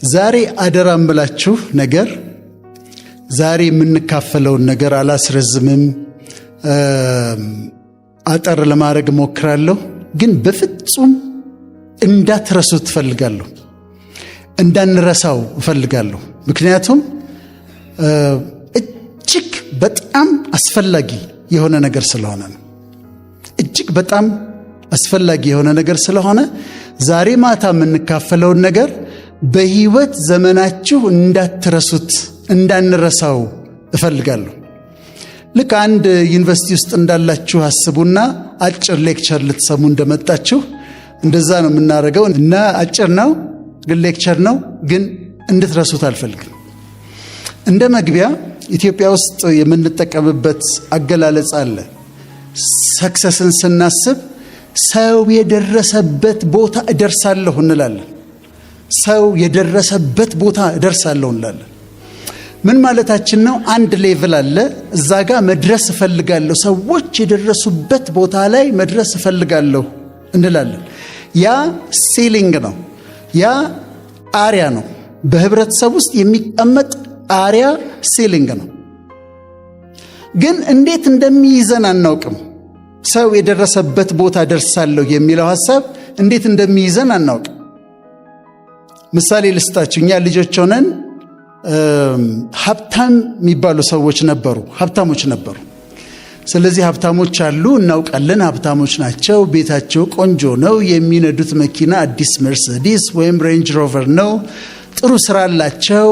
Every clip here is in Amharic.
ዛሬ አደራ እምላችሁ ነገር፣ ዛሬ የምንካፈለውን ነገር አላስረዝምም፣ አጠር ለማድረግ እሞክራለሁ። ግን በፍጹም እንዳትረሱት እፈልጋለሁ፣ እንዳንረሳው እፈልጋለሁ። ምክንያቱም እጅግ በጣም አስፈላጊ የሆነ ነገር ስለሆነ ነው። እጅግ በጣም አስፈላጊ የሆነ ነገር ስለሆነ ዛሬ ማታ የምንካፈለውን ነገር በሕይወት ዘመናችሁ እንዳትረሱት፣ እንዳንረሳው እፈልጋለሁ። ልክ አንድ ዩኒቨርሲቲ ውስጥ እንዳላችሁ አስቡና አጭር lecture ልትሰሙ እንደመጣችሁ እንደዛ ነው የምናደርገው። እና አጭር ነው ግን lecture ነው፣ ግን እንድትረሱት አልፈልግም። እንደ መግቢያ ኢትዮጵያ ውስጥ የምንጠቀምበት አገላለጽ አለ። Success ን ስናስብ ሰው የደረሰበት ቦታ እደርሳለሁ እንላለን። ሰው የደረሰበት ቦታ እደርሳለሁ እንላለን። ምን ማለታችን ነው? አንድ level አለ፣ እዛ ጋር መድረስ እፈልጋለሁ፣ ሰዎች የደረሱበት ቦታ ላይ መድረስ እፈልጋለሁ እንላለን። ያ ceiling ነው፣ ያ ጣሪያ ነው። በህብረተሰብ ውስጥ የሚቀመጥ ጣሪያ ceiling ነው። ግን እንዴት እንደሚይዘን አናውቅም። ሰው የደረሰበት ቦታ ደርሳለሁ የሚለው ሐሳብ እንዴት እንደሚይዘን አናውቅም። ምሳሌ ልስጣችሁ። እኛ ልጆች ሆነን ሀብታም የሚባሉ ሰዎች ነበሩ፣ ሀብታሞች ነበሩ። ስለዚህ ሀብታሞች አሉ፣ እናውቃለን፣ ሀብታሞች ናቸው። ቤታቸው ቆንጆ ነው። የሚነዱት መኪና አዲስ መርሴዲስ ወይም Range Rover ነው። ጥሩ ስራ አላቸው።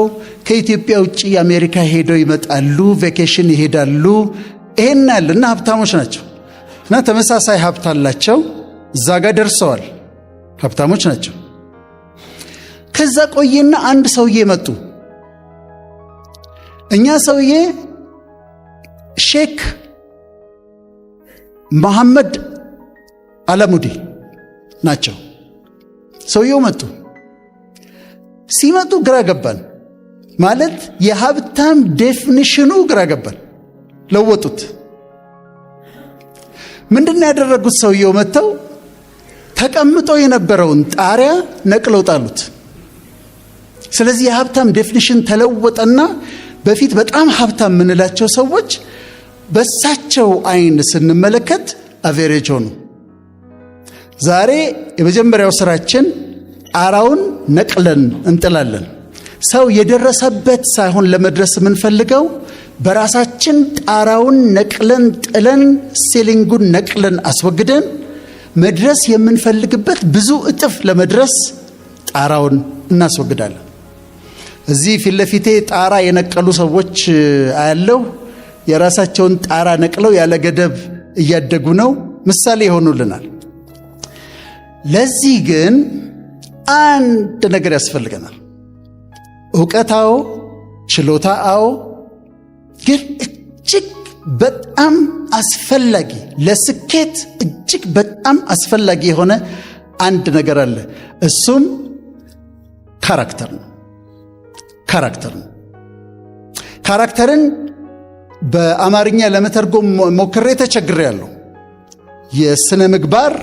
ከኢትዮጵያ ውጭ አሜሪካ ሄደው ይመጣሉ፣ vacation ይሄዳሉ። ይሄን ያለ እና ሀብታሞች ናቸው እና ተመሳሳይ ሀብት አላቸው። እዛ ጋር ደርሰዋል። ሀብታሞች ናቸው። ከዛ ቆየና አንድ ሰውዬ መጡ። እኛ ሰውዬ ሼክ መሐመድ አላሙዲ ናቸው። ሰውየው መጡ። ሲመጡ ግራ ገባን። ማለት የሀብታም definition ኑ ግራ ገባን። ለወጡት። ምንድን ነው ያደረጉት? ሰውየው መጥተው ተቀምጦ የነበረውን ጣሪያ ነቅለው ጣሉት። ስለዚህ የሀብታም definition ተለወጠና በፊት በጣም ሀብታም የምንላቸው ሰዎች በሳቸው አይን ስንመለከት average ሆኑ። ዛሬ የመጀመሪያው ስራችን ጣራውን ነቅለን እንጥላለን። ሰው የደረሰበት ሳይሆን ለመድረስ የምንፈልገው በራሳችን ጣራውን ነቅለን ጥለን፣ ceiling ኡን ነቅለን አስወግደን መድረስ የምንፈልግበት ብዙ እጥፍ ለመድረስ ጣራውን እናስወግዳለን። እዚህ ፊት ለፊቴ ጣራ የነቀሉ ሰዎች አያለው። የራሳቸውን ጣራ ነቅለው ያለ ገደብ እያደጉ ነው። ምሳሌ ይሆኑልናል። ለዚህ ግን አንድ ነገር ያስፈልገናል። እውቀት አዎ፣ ችሎታ አዎ፣ ግን እጅግ በጣም አስፈላጊ፣ ለስኬት እጅግ በጣም አስፈላጊ የሆነ አንድ ነገር አለ። እሱም character ነው። Character ነው። Character ን በአማርኛ ለመተርጎም ሞክሬ ተቸግሬያለሁ። የስነ ምግባር፣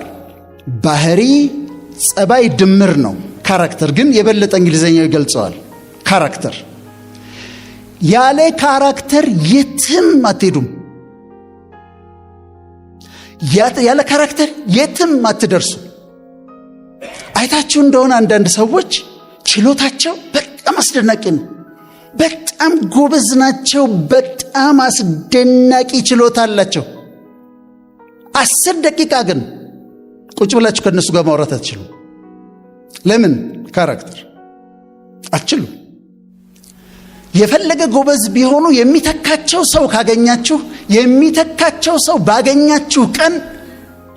ባህሪ፣ ጸባይ ድምር ነው። Character ግን የበለጠ እንግሊዝኛው ይገልጸዋል። Character፣ ያለ character የትም አትሄዱም። ያለ character የትም አትደርሱ። አይታችሁ እንደሆነ አንዳንድ ሰዎች ችሎታቸው በጣም አስደናቂ ነው። በጣም ጎበዝ ናቸው። በጣም አስደናቂ ችሎታ አላቸው። 10 ደቂቃ ግን ቁጭ ብላችሁ ከእነሱ ጋር ማውራት አትችሉም። ለምን? Character አትችሉም። የፈለገ ጎበዝ ቢሆኑ የሚተካቸው ሰው ካገኛችሁ፣ የሚተካቸው ሰው ባገኛችሁ ቀን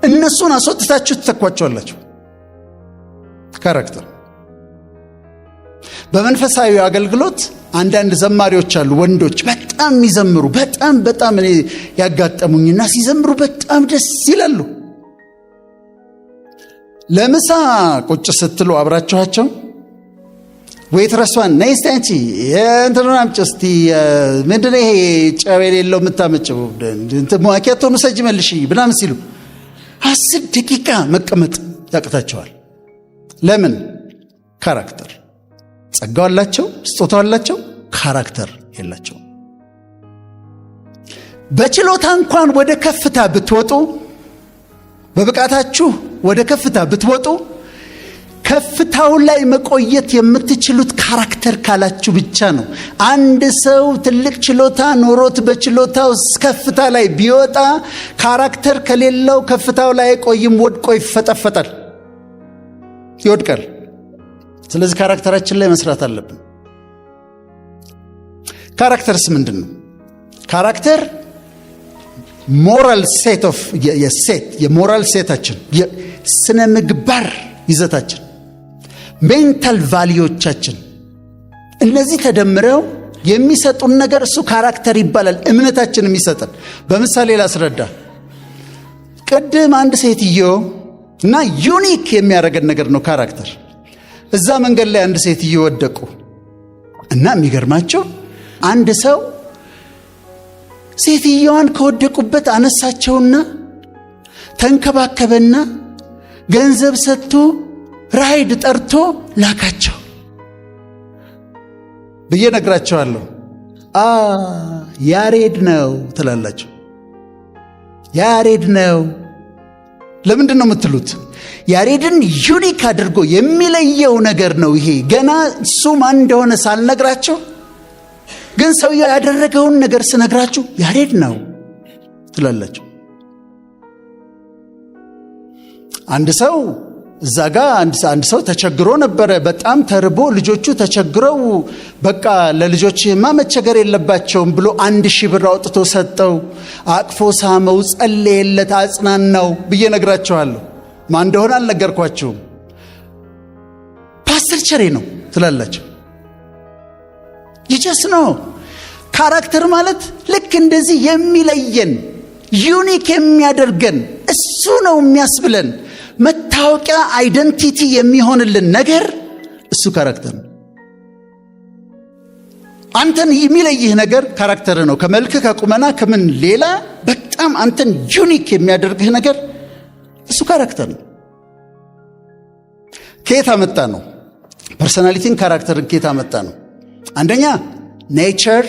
እነሱን አስወጥታችሁ ትተኳቸዋላችሁ። Character። በመንፈሳዊ አገልግሎት አንዳንድ ዘማሪዎች አሉ፣ ወንዶች በጣም የሚዘምሩ፣ በጣም በጣም እኔ ያጋጠሙኝና ሲዘምሩ በጣም ደስ ይላሉ። ለምሳ ቁጭ ስትሉ አብራችኋቸው waitress ዋን ነይ እስቲ አንቺ እንትኑን አምጪ እስቲ፣ ምንድን ነው ይሄ ጨው የሌለው የምታመጭው? ማኪያቶን ውሰጂ መልሺ ምናምን ሲሉ 10 ደቂቃ መቀመጥ ያቅታቸዋል። ለምን? Character። ጸጋው አላቸው፣ ስጦታው አላቸው፣ character የላቸውም። በችሎታ እንኳን ወደ ከፍታ ብትወጡ፣ በብቃታችሁ ወደ ከፍታ ብትወጡ፣ ከፍታው ላይ መቆየት የምትችሉት character ካላችሁ ብቻ ነው። አንድ ሰው ትልቅ ችሎታ ኖሮት በችሎታው ከፍታ ላይ ቢወጣ character ከሌለው ከፍታው ላይ አይቆይም፣ ወድቆ ይፈጠፈጣል፣ ይወድቃል። ስለዚህ character ኣችን ላይ መስራት አለብን። Character ስ ምንድን ነው? Character moral set of የ set የ moral set ኣችን፣ የስነ ምግባር ይዘታችን፣ mental value ዎቻችን፣ እነዚህ ተደምረው የሚሰጡን ነገር እሱ character ይባላል። እምነታችን የሚሰጠን በምሳሌ ላስረዳ። ቅድም አንድ ሴትዮ እና unique የሚያደርገን ነገር ነው character። እዛ መንገድ ላይ አንድ ሴትዮ ወደቁ እና የሚገርማችሁ አንድ ሰው ሴትየዋን ከወደቁበት አነሳቸውና ተንከባከበና ገንዘብ ሰጥቶ ራይድ ጠርቶ ላካቸው ብዬ ነግራቸዋለሁ። አ ያሬድ ነው ትላላችሁ። ያሬድ ነው። ለምንድን ነው የምትሉት? ያሬድን unique አድርጎ የሚለየው ነገር ነው ይሄ። ገና እሱ ማን እንደሆነ ሳልነግራችሁ ግን ሰውየው ያደረገውን ነገር ስነግራችሁ ያሬድ ነው ትላላችሁ። አንድ ሰው እዛ ጋ አንድ ሰው ተቸግሮ ነበረ። በጣም ተርቦ ልጆቹ ተቸግረው በቃ ለልጆችማ መቸገር የለባቸውም ብሎ 1,000 ብር አውጥቶ ሰጠው። አቅፎ ሳመው፣ ጸለየለት፣ አጽናናው ብዬ ነግራችኋለሁ። ማን እንደሆነ አልነገርኳችሁም። ፓስተር ቸሬ ነው ትላላችሁ። You just know። Character ማለት ልክ እንደዚህ የሚለየን፣ unique የሚያደርገን፣ እሱ ነው የሚያስብለን፣ መታወቂያ identity የሚሆንልን ነገር እሱ character ነው። አንተን የሚለይህ ነገር character ነው። ከመልክ፣ ከቁመና፣ ከምን ሌላ በጣም አንተን unique የሚያደርግህ ነገር እሱ character ነው። ከየት አመጣነው? Personality ን character ን ከየት አመጣነው? አንደኛ nature።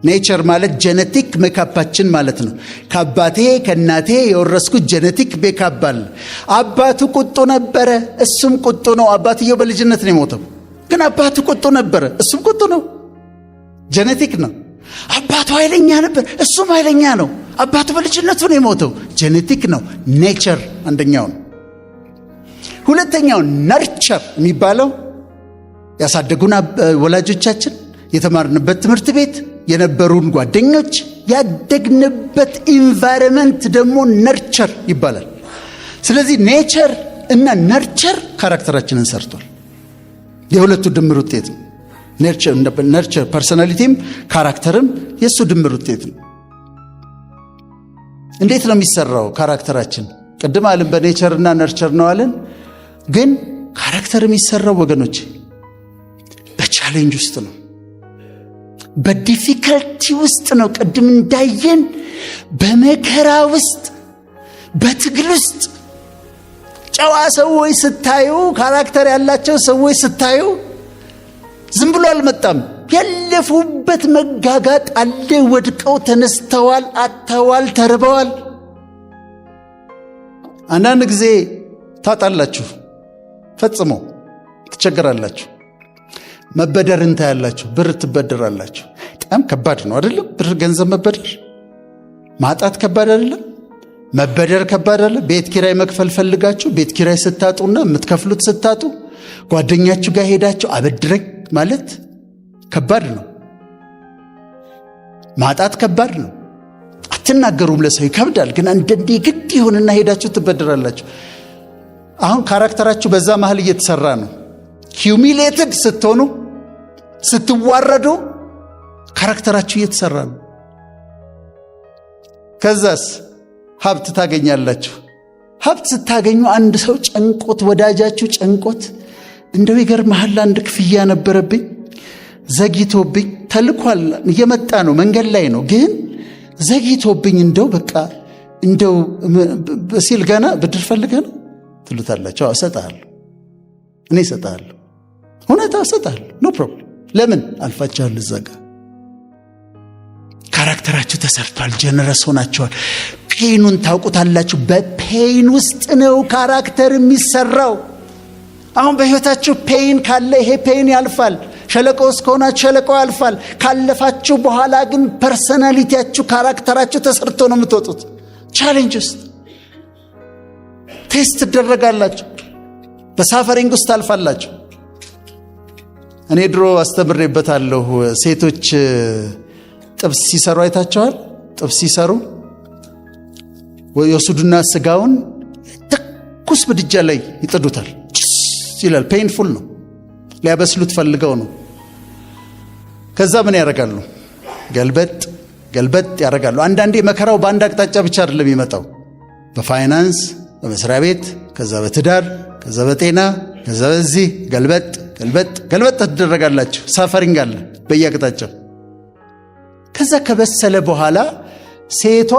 Nature ማለት genetic makeup ኣችን ማለት ነው። ከአባቴ ከእናቴ የወረስኩት genetic makeup አለ። አባቱ ቁጡ ነበረ፣ እሱም ቁጡ ነው። አባትየው በልጅነት ነው የሞተው፣ ግን አባቱ ቁጡ ነበረ፣ እሱም ቁጡ ነው። Genetic ነው። አባቱ ኃይለኛ ነበር፣ እሱም ኃይለኛ ነው። አባቱ በልጅነቱ ነው የሞተው። Genetic ነው። Nature አንደኛው ነው። ሁለተኛው nurture የሚባለው ያሳደጉን ወላጆቻችን፣ የተማርንበት ትምህርት ቤት፣ የነበሩን ጓደኞች፣ ያደግንበት environment ደግሞ nurture ይባላል። ስለዚህ nature እና nurture character ኣችንን ሰርቷል። የሁለቱ ድምር ውጤት ነው። Nurture personality ም character ም የእሱ ድምር ውጤት ነው። እንዴት ነው የሚሰራው character ኣችን? ቅድም አልን በ nature እና nurture ነው አልን። ግን character የሚሰራው ወገኖች በ challenge ውስጥ ነው፣ በ difficulty ውስጥ ነው። ቅድም እንዳየን በመከራ ውስጥ፣ በትግል ውስጥ። ጨዋ ሰዎች ስታዩ፣ character ያላቸው ሰዎች ስታዩ ዝም ብሎ አልመጣም። ያለፉበት መጋጋጥ አለ። ወድቀው ተነስተዋል፣ አጥተዋል፣ ተርበዋል። አንዳንድ ጊዜ ታጣላችሁ፣ ፈጽሞ ትቸገራላችሁ። መበደርን ታያላችሁ፣ ብር ትበደራላችሁ። በጣም ከባድ ነው አይደለም? ብር ገንዘብ መበደር፣ ማጣት ከባድ አይደለም? መበደር ከባድ አይደለም? ቤት ኪራይ መክፈል ፈልጋችሁ ቤት ኪራይ ስታጡና የምትከፍሉት ስታጡ ጓደኛችሁ ጋር ሄዳችሁ አበድረኝ ማለት ከባድ ነው። ማጣት ከባድ ነው። አትናገሩም፣ ለሰው ይከብዳል። ግን አንዳንዴ ግድ ይሆንና ሄዳችሁ ትበደራላችሁ። አሁን character ኣችሁ በዛ መሀል እየተሰራ ነው። Humiliated ስትሆኑ፣ ስትዋረዱ character ኣችሁ እየተሰራ ነው። ከዛስ ሀብት ታገኛላችሁ። ሀብት ስታገኙ አንድ ሰው ጨንቆት፣ ወዳጃችሁ ጨንቆት፣ እንደው ይገርምሃል አንድ ክፍያ ነበረብኝ፣ ዘግይቶብኝ፣ ተልኳል፣ እየመጣ ነው፣ መንገድ ላይ ነው፣ ግን ዘግይቶብኝ፣ እንደው በቃ እንደው ሲል ገና ብድር ፈልገህ ነው ትሉታላችሁ። እሰጥሃለሁ፣ እኔ እሰጥሃለሁ። እውነት እሰጥሃለሁ፣ no problem። ለምን አልፋችኋል? እዛ ጋር character ኣችሁ ተሰርቷል። Generous ሆናችኋል። Pain ኑን ታውቁታላችሁ። በ pain ውስጥ ነው character የሚሰራው። አሁን በህይወታችሁ pain ካለ ይሄ pain ያልፋል። ሸለቆ ውስጥ ከሆናችሁ ሸለቆ ያልፋል። ካለፋችሁ በኋላ ግን personality ያችሁ፣ character ኣችሁ ተሰርቶ ነው የምትወጡት። Challenge ውስጥ test ትደረጋላችሁ። በ suffering ውስጥ ታልፋላችሁ። እኔ ድሮ አስተምሬበታለሁ። ሴቶች ጥብስ ሲሰሩ አይታችኋል? ጥብስ ሲሰሩ የወስዱና ስጋውን ትኩስ ምድጃ ላይ ይጥዱታል። ጭስ ይላል። Painful ነው። ሊያበስሉት ፈልገው ነው። ከዛ ምን ያደርጋሉ? ገልበጥ ገልበጥ ያደርጋሉ። አንዳንዴ መከራው በአንድ አቅጣጫ ብቻ አይደለም የሚመጣው። በፋይናንስ፣ በመስሪያ ቤት፣ ከዛ በትዳር፣ ከዛ በጤና፣ ከዛ በዚህ ገልበጥ ገልበጥ ገልበጥ ትደረጋላችሁ። Suffering አለ በየአቅጣጫው። ከዛ ከበሰለ በኋላ ሴቷ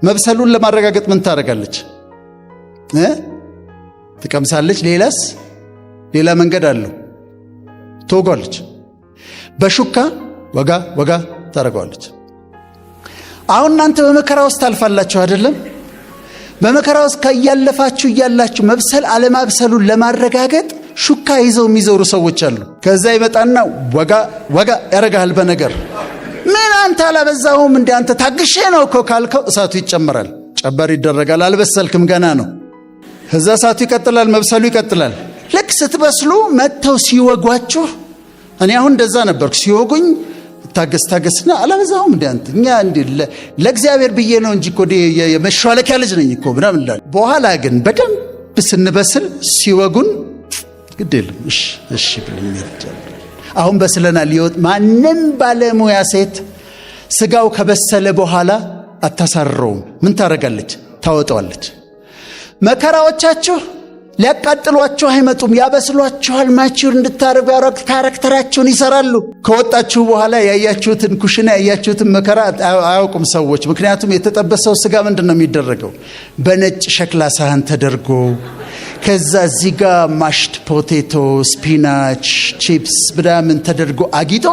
መብሰሉን ለማረጋገጥ ምን ታደርጋለች? ትቀምሳለች። ሌላስ ሌላ መንገድ አለው። ትወጓለች። በሹካ ወጋ ወጋ ታደርገዋለች። አሁን እናንተ በመከራ ውስጥ ታልፋላችሁ አይደለም? በመከራ ውስጥ ከያለፋችሁ እያላችሁ መብሰል አለማብሰሉን ለማረጋገጥ ሹካ ይዘው የሚዞሩ ሰዎች አሉ። ከዛ ይመጣና ወጋ ወጋ ያደርግሃል በነገር። ምን አንተ አላበዛሁም እንደ አንተ ታግሼ ነው እኮ ካልከው እሳቱ ይጨመራል፣ ጨበር ይደረጋል። አልበሰልክም፣ ገና ነው። ከዛ እሳቱ ይቀጥላል፣ መብሰሉ ይቀጥላል። ልክ ስትበስሉ መጥተው ሲወጓችሁ፣ እኔ አሁን እንደዛ ነበርኩ። ሲወጉኝ ታገስ ታገስና አላበዛሁም እንደ አንተ፣ እኛ እንዲ ለእግዚአብሔር ብዬ ነው እንጂ እኮ የመሿለኪያ ልጅ ነኝ እኮ ምናምን እላለሁ። በኋላ ግን በደንብ ስንበስል ሲወጉን ግድ የለም፣ እሺ እሺ ብለን መሄድ። አሁን በስለናል። ሊወጥ ማንም ባለሙያ ሴት ስጋው ከበሰለ በኋላ አታሳርረውም። ምን ታደርጋለች? ታወጣዋለች። መከራዎቻችሁ ሊያቃጥሏችሁ አይመጡም፣ ያበስሏችኋል። Mature እንድታደርጉ character ኣችሁን ይሰራሉ። ከወጣችሁ በኋላ ያያችሁትን ኩሽና፣ ያያችሁትን መከራ አያውቁም ሰዎች። ምክንያቱም የተጠበሰው ስጋ ምንድን ነው የሚደረገው? በነጭ ሸክላ ሳህን ተደርጎ፣ ከዛ እዚህ ጋ mashed potato፣ spinach፣ chips ምናምን ተደርጎ አጊጦ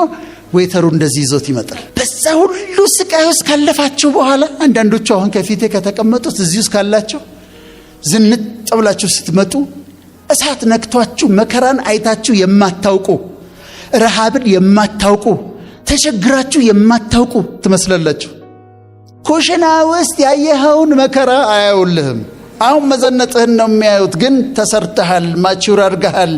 waiter ኡ እንደዚህ ይዞት ይመጣል። በዛ ሁሉ ስቃይ ውስጥ ካለፋችሁ በኋላ፣ አንዳንዶቹ አሁን ከፊቴ ከተቀመጡት እዚህ ውስጥ ካላችሁ፣ ዝንጥ ብላችሁ ስትመጡ እሳት ነክቷችሁ መከራን አይታችሁ የማታውቁ፣ ረሃብን የማታውቁ፣ ተቸግራችሁ የማታውቁ ትመስላላችሁ። ኩሽና ውስጥ ያየኸውን መከራ አያዩልህም። አሁን መዘነጥህን ነው የሚያዩት። ግን ተሰርተሃል፣ mature አድርገሃል፣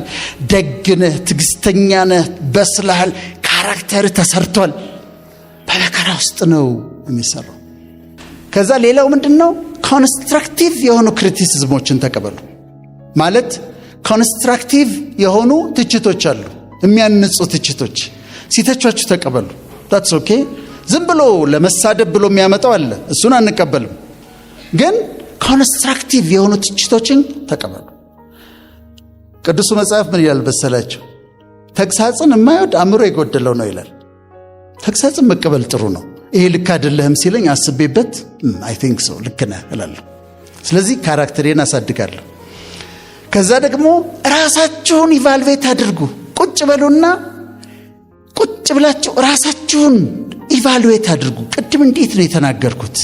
ደግ ነህ፣ ትዕግስተኛ ነህ፣ በስለሃል፣ character ተሰርቷል። በመከራ ውስጥ ነው የሚሰራው። ከዛ ሌላው ምንድን ነው? Constructive የሆኑ criticism ኦችን ተቀበሉ። ማለት constructive የሆኑ ትችቶች አሉ፣ የሚያንጹ ትችቶች ሲተቿችሁ ተቀበሉ። That's okay። ዝም ብሎ ለመሳደብ ብሎ የሚያመጣው አለ፣ እሱን አንቀበልም። ግን constructive የሆኑ ትችቶችን ተቀበሉ። ቅዱሱ መጽሐፍ ምን ይላል መሰላችሁ? ተግሳጽን የማይወድ አእምሮ የጎደለው ነው ይላል። ተግሳጽን መቀበል ጥሩ ነው። ይሄ ልክ አይደለህም ሲለኝ አስቤበት I think so፣ ልክ ነህ እላለሁ። ስለዚህ character ኤን አሳድጋለሁ። ከዛ ደግሞ ራሳችሁን evaluate አድርጉ። ቁጭ በሉና ቁጭ ብላችሁ ራሳችሁን evaluate አድርጉ። ቅድም እንዴት ነው የተናገርኩት?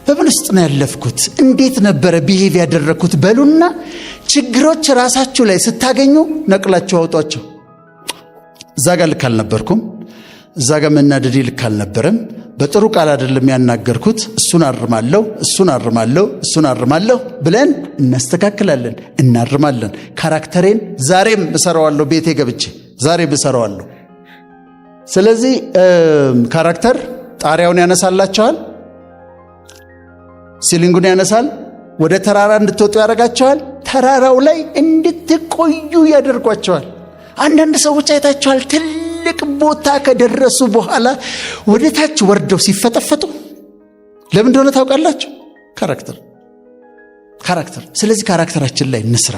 በምን ውስጥ ነው ያለፍኩት? እንዴት ነበረ behave ያደረግኩት? በሉና ችግሮች ራሳችሁ ላይ ስታገኙ ነቅላችሁ አውጧቸው። እዛ ጋር ልክ አልነበርኩም፣ እዛ ጋር መናደዴ ልክ አልነበረም፣ በጥሩ ቃል አይደለም ያናገርኩት፣ እሱን አርማለሁ፣ እሱን አርማለሁ፣ እሱን አርማለሁ ብለን እናስተካክላለን፣ እናርማለን። Character ኤን ዛሬም እሰራዋለሁ፣ ቤቴ ገብቼ ዛሬም እሰራዋለሁ። ስለዚህ character ጣሪያውን ያነሳላችኋል፣ ceiling ኡን ያነሳል፣ ወደ ተራራ እንድትወጡ ያደርጋችኋል። ተራራው ላይ እንድትቆዩ ያደርጓችኋል። አንዳንድ ሰዎች አይታችኋል። ትልቅ ቦታ ከደረሱ በኋላ ወደ ታች ወርደው ሲፈጠፈጡ ለምን እንደሆነ ታውቃላችሁ? Character፣ character። ስለዚህ character ኣችን ላይ እንስራ።